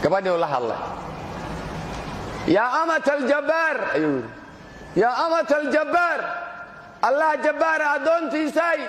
Gabadhii u la hadlay. "Yaa amata aljabbaar," ayuu yidhi, "yaa amata aljabbaar, Allah jabbaara addoontiisaay,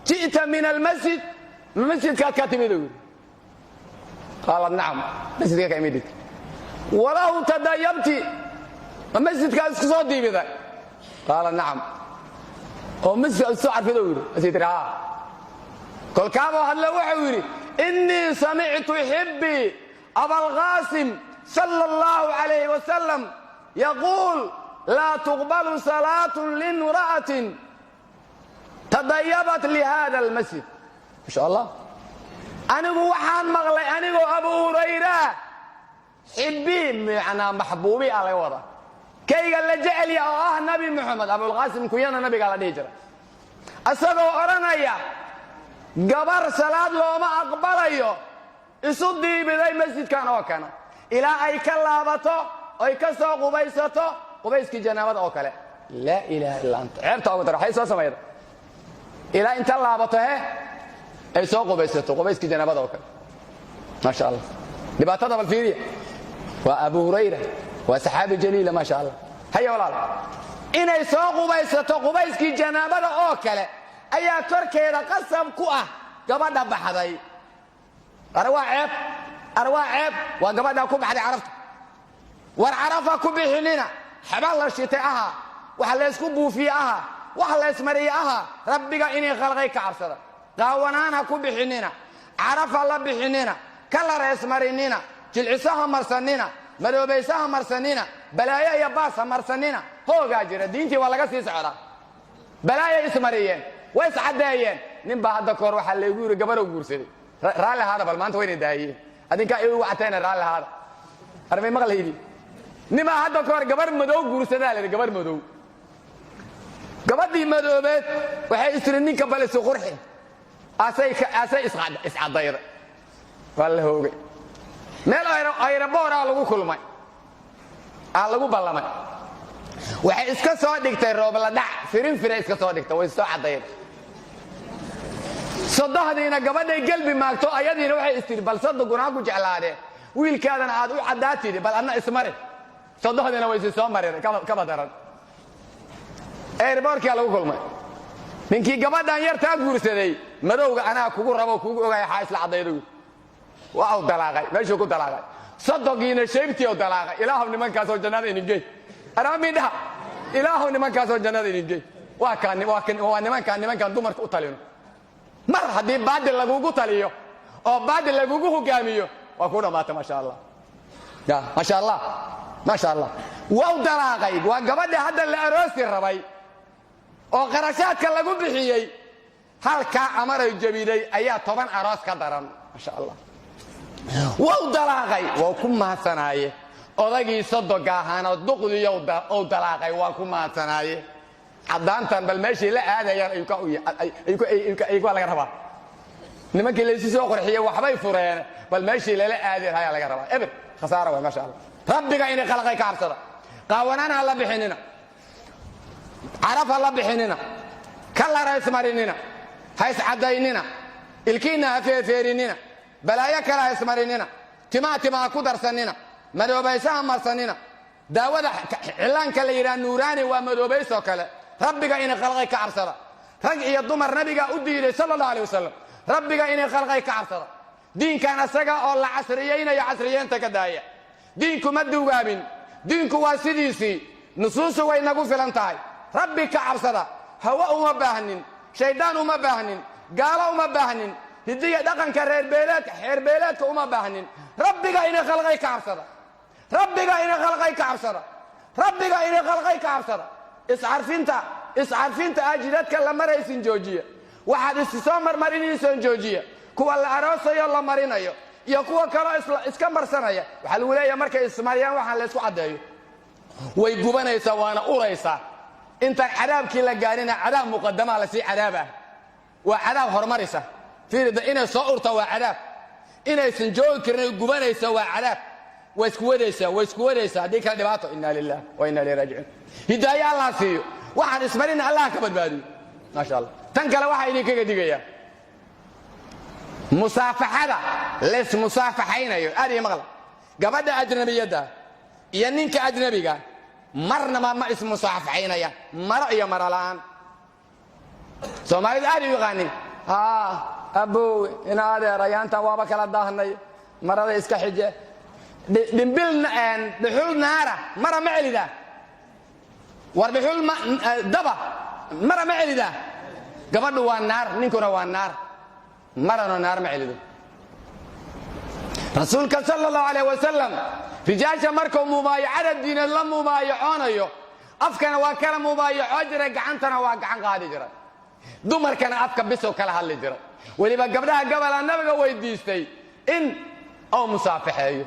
ji'ta min almasjid, ma masjidkaad ka timid?" uu yidhi. Qaalat: "Nacam, masjidka ka imid." "Walahu tadayabti, ma masjidkaad isku soo diibiday?" Qaala: "Nacam." "Oo masjidkaad isku soo carfida?" uu yidhi. Masjid tiri: "Haa." Kolkaabuu hadle, wuxuu yidhi: "Innii samictu xibbii Abalqaasim sala allahu calayhi wasalam yaquul: laa tuqbalu salaatun limra'atin tadayabat lihada almasjid." Masha Allah, anigu waxaan maqlay anigoo Abu Hurayra, xibbii macnaa maxbuubi a laga wadaa, kayga la jecelya oo ah Nabi Moxamed, Abulqaasim kunyada nabigaa la dhihi jira, isagoo odhanaya: gabar salaad looma aqbalayo isu diibiday masjidkan oo kana ilaa ay ka laabato oy ka soo qubaysato qubayskii janaabada oo kale. Laa ilaaha illaa anta, ceebta ogu dar. Waxay soo samayda ilaa inta laabato he ay soo qubaysato qubayskii janaabada oo kale. Maasha Allah, dhibaatada bal fiiriya. Waa Abu Hurayra, waa saxaabi jaliila, maasha Allah. Haya walaal, inay soo qubaysato qubayskii janaabada oo kale ayaa korkeeda qasab ku ah gabadha baxday. Ar waa ceeb, ar waa ceeb. Waa gabadha ku baxday carafta. War carafa ku bixinina. Xabal la shitay ahaa, waxa laysku buufiye ahaa, wax laysmariye ahaa. Rabbiga inay khalqay ka cabsada. Qaawanaan ha ku bixinina, carafa la bixinina, kalareysmarinina, jilciso ha marsanina, madoobayso ha marsanina, balaayo iyo baas ha marsanina. Hoogaa jira, diintii waa laga sii socdaa. Balaayay ismariyeen, way iscaddeeyeen. Nin baa hadda kahor waxaa laygu yidhi gabarow guursaday. Raalli ahaada, bal maanta wayna daayeen, adinkaa igu wacateena, raalli ahaada. Armay maqlaydi? Nin baa hadda kahor gabar madow guursadaa la yidhi, gabar madow. Gabadhii madoobeed waxay istiri: "Ninka bal isu qurxi." Asay iscaddayday. Waa la hoogay. Meel airport-aa lagu kulmay, aa lagu ballamay. Waxay iska soo dhigtay roobladhac, firin iska soo dhigtay, way soo caddayday. Sodohdiina gabadhay gelbi maagto, ayadiina waxay istiri: "Bal sodoguna ha ku jeclaadee, wiilkaadana aad u caddaa tidhi, bal adna ismari." Sodohdiina way si soo marin kaba daran. Airport-kaa lagu kulmay. Ninkii gabadhan yartaa guursaday: "Madowga anaa kugu rabo, kugu ogaya, xaa isla caddaydo?" Waa u dalaaqay, meeshuu ku dalaaqay. Sodogiina shaybtii u dalaaqay. Ilaahow nimankaasoo jannada idin gey. Anaa midhaha, Ilaahow nimankaasoo jannada idin gey. Waa kaan, waa nimankaan, nimankaan dumarka u talino. Mar haddii baadil lagugu taliyo oo baadil lagugu hogaamiyo, waa ku dhammaata. Maasha Allah, ya maasha Allah, maasha Allah. Waa u dalaaqay. Waa gabadha hadda la aroosi rabay oo qarashaadka lagu bixiyey. Halkaa amaray jabiday ayaa 10 aroos ka daran. Maasha Allah, wau dalaaqay, waa ku mahadsanaaye. Odagii sodoga ahaana duqdiiy ou dalaaqay, waa ku mahadsanaaye. Caddaantan bal meeshay la aadayaan ayuka laga rabaa. Nimankii laysu soo qorxiyey waxbay fureen, bal meeshii lala aadi lahayaa laga rabaa. Eber khasaara waay. Maasha Allah, Rabbiga inay khalaqay ka cabsada. Qaawanaan ha la bixinina, caraf ha la bixinina, kalara ismarinina, ha iscadaynina, ilkiinna ha feefeerinina, balaayo kale ha ismarinina, timaa tima ha ku darsanina, madoobayso ha marsanina. Daawada cillaanka la yidhaha nuuraani waa madoobaysoo kale. Rabbiga inay khalqay ka cabsada. Rag iyo dumar nabigaa u diiday, sala Allah alay wasalam. Rabbiga inay khalqay ka cabsada. Diinkan asaga oo la casriyaynayo, casriyeenta ka daaya. Diinku ma dugaabin, diinku waa sidiisii, nusuusu way nagu filan tahay. Rabbi ka cabsada. Hawo uma baahnin, shaydaan uma baahnin, gaalo uma baahnin, hidiya dhaqanka reerbeeleedka xeerbeeleedka uma baahnin. Rabbiga inay khalqay ka cabsada. Rabbiga inay khalqay ka cabsada. Rabbiga inay khalqay ka cabsada. Iscarfinta, iscarfinta aajidadka la maraysin joojiya. Waxaad isi soo marmarinaysoon joojiya. Kuwa la aroosayo la marinayo iyo kuwa kaloo iska marsanaya, waxaa lagu leeyahay markay ismariyaan waxaan laysku caddeeyo, way gubanaysaa waana uraysaa. Intaan cadaabkii la gaarina, cadaab muqadamaa lasii cadaabah, waa cadaab horumaraysa. Fiirida, inay soo urta waa cadaab, inaysan joogi karin gubanaysa waa cadaab. Waa isku wadaysaa, waa isku wadaysaa. Haddii kale dhibaato. Inna lilah wa inna ilayhi raajicuun. Hidaayo Allah siiyo, waxaan ismarina Allah ka badbaadiyo. Maasha Allah. Tan kale waxaa idinkaga digayaa. Musaafaxada leys musaafaxaynayo, aad iyo maqla, gabadha ajnabiyadda iyo ninka ajnabiga marnaba ma ismusaafaxaynayaan, maro iyo maro la'aan. Soomaalida aad u yaqaanin, haa abowe, ina adeer, ayaantan waaba kala daahnay, marada iska xije. Dhimbil dhuxul naara mara ma celidaa? War dhuxul daba mara ma celidaa? Gabadhu waa naar, ninkuna waa naar, marano naar ma celido. Rasuulka sala allahu alayh wasalam rijaasha markuu mubaayacada diineed la mubaayacoonayo, afkana waa kala mubaayacoo jiray, gacantana waa gacan qaadi jiray. Dumarkana afka bisoo kala hadli jiray. Weliba gabdhaha gabalaa nabiga weydiistay in uu musaafaxeeyo.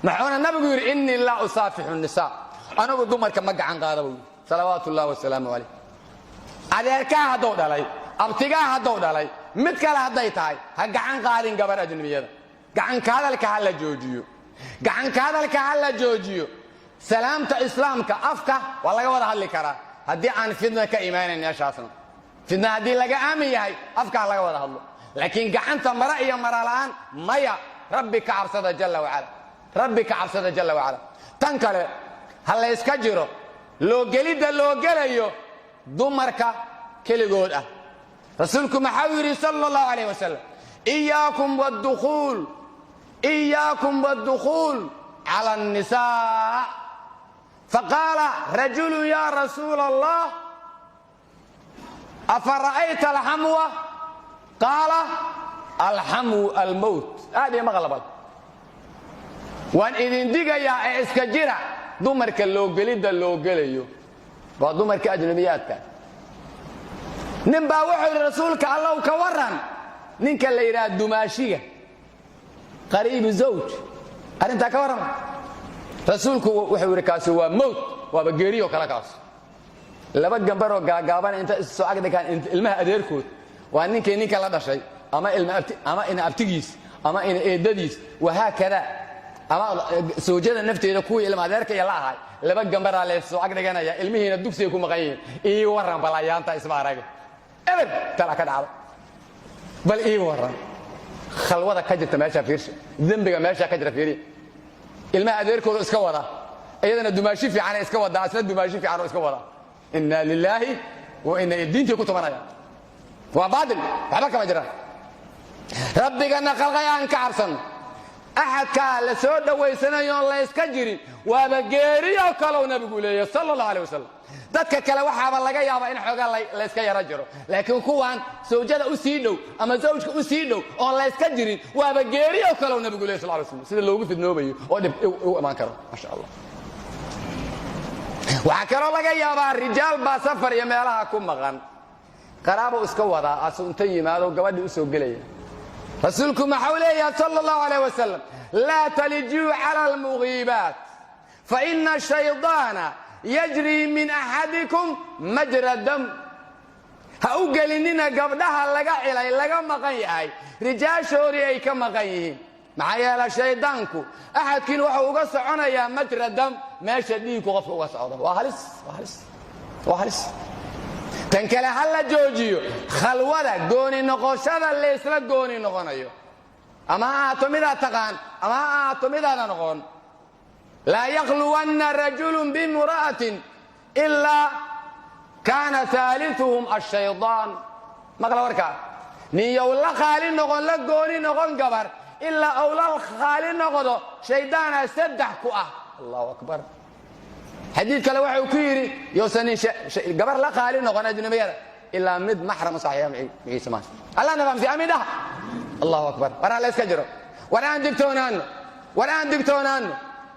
Maxuuna nabigu yidhi? "Innii laa usaafixu nisaa", anigu dumarka ma gacan qaada buu yidhi, salawaatu ullahi wasalaamu calayh. Adeerkaa hadduu dhalay, abtigaa hadduu dhalay, mid kale hadday tahay, ha gacan qaadin gabar ajnabiyada. Gacanka hadalka ha la joojiyo, gacanka hadalka ha la joojiyo. Salaamta islaamka afka waa laga wada hadli karaa haddii aan fitna ka imaanayn meeshaasna. Fitna haddii laga aamin yahay, afka ha laga wada hadlo, laakiin gacanta mara iyo mara la'aan maya. Rabbi ka cabsada jalla wacala, Rabbi ka cabsada jalla wacala. Tan kale, ha layska jiro loogelidda loo gelayo dumarka keligood ah. Rasuulku maxau yidhi sala allahu alayh wasalam? "Iyaakum waddukhuul, iyaakum waddukhuul cala annisaa". Faqaala rajulu: "Ya rasuula Allah, afara'ayta alxamwa?" Qaala: "Alxamwu almowt". Aad iyo maqlabal, waan idin digayaa ee iska jira dumarka loogelidda loo gelayo, waa dumarka ajnabiyaadka. Nin baa wuxuu yidhi: "Rasuulka Allow, ka waran ninka la yidhaha dumaashiga, qariibu zawj, arrintaa ka warrama?" Rasuulku wuxuu yidhi: "Kaasi waa mowt, waaba geeriyo kale kaas." Laba gambaroo gaagaabana inta is soo agdhigaan ilmaha adeerkood, waa ninkii ninka la dhashay ama ilma abti ama ina abtigiis ama ina eedadiis, wahaakada, ama sawjada nafteeda kuwii ilma adeerka iyo la ahay, laba gambaraa la soo agdhiganaya, ilmihiina dugsiga ku maqan yihiin. Ii warran bal, ayaanta isma arag, eber tala ka dhacda. Bal ii warran khalwada ka jirta meesha, fiirsha dembiga meesha ka jira, fiiriya. Ilmaha adeerkooda iska wada, iyadana dumaashi fiican iska wadaa, isna dumaashi fiican oo iska wada. Inna lilaahi wa inna, diintii ku tumanaya, waa baatil, waxba kama jiraan. Rabbigana khalqay aan ka cabsano. Axadkaa la soo dhowaysanayoon layska jirin waaba geeriyo kalow nabigu leeyahy sala allahu alay wasalam. Dadka kale waxaaba laga yaabaa in xoogaa layska yaro jiro, laakiin kuwan sawjada u sii dhow ama zawjka u sii dhow oon layska jirin waaba geeriyo kalow nabigu leeyahy sal lay slam, sida loogu fidnoobayo oo dhib u imaan karo, maasha Allah. Waxaa kaloo laga yaabaa rijaal baa safar iyo meelaha ku maqan, qaraabo iska wadaa, asu inta yimaado gabadhii u soo gelaya. Rasuulku maxau leeyahay sala allahu alayh wasalam? "Laa talijuu cala almugiibaat, faina ashaydaana yajrii min axadikum majra dam". Ha u gelinina gabdhaha laga cilay, laga maqan yahay, rijaashoodii ay ka maqan yihiin. Maxaa yeele, shaydaanku axadkiin wuxuu uga soconayaa majra dam, meesha dhiigku qofka uga socdo. Waa halis, waa halis, waa halis. Tan kale, ha la joojiyo khalwada, gooni noqoshada laysla gooni noqonayo, ama ha ahaato midaad taqaan ama ha ahaato midaadan noqon. "Laa yakhluwanna rajulun bimra'atin ilaa kaana haaliuhum ashaydaan". Maqla warkaa: ninyow la khaali noqon, la gooni noqon gabar, ilaa ou la khaali noqdo shaydaana saddex ku ah. Allahu akbar. Xadiid kale waxau ku yidhi: yousan nin gabar la khaali noqon ajnabiyada ilaa mid maxram u saxiixa maciisa maa. Allah na fahamsiy, amiin dhaha. Allahu akbar. War ha la iska jiro, war aan digtoonaano, war aan digtoonaano.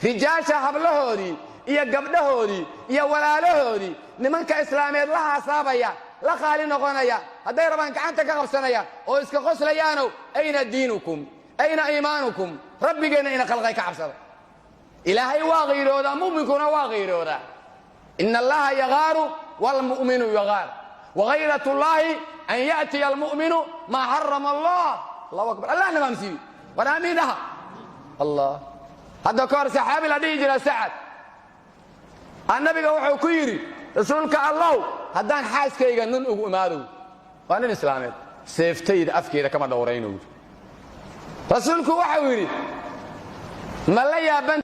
Rijaasha hablahoodii iyo gabdhahoodii iyo walaalahoodii nimanka islaameed la haasaabaya, la khaali noqonaya, hadday rabaan gacanta ka qabsanaya oo iska qoslayaanow, ayna diinukum? Ayna iimaanukum? Rabbigeenna ina khalqay ka cabsada. Ilaahay waa kiiroodaa, mu'minkuna waa kiiroodaa. Ina allaha yagaaru wlmu'minu yagaar, wagayrat llahi an ya'tiya almu'minu maa xarama allah. Allahu akbar. Allah na fahamsiiyo, war aamiin dhaha. Allah, hadda ka hor saxaabi la dhihi jira Sacad a nabiga wuxuu ku yidhi: "Rasuulka Allow, haddaan xaaskayga nin ugu imaadow, waa nin islaameed, seeftayda afkeeda kama dhowrayno." Rasuulku waxau yidhi, ma la yaaban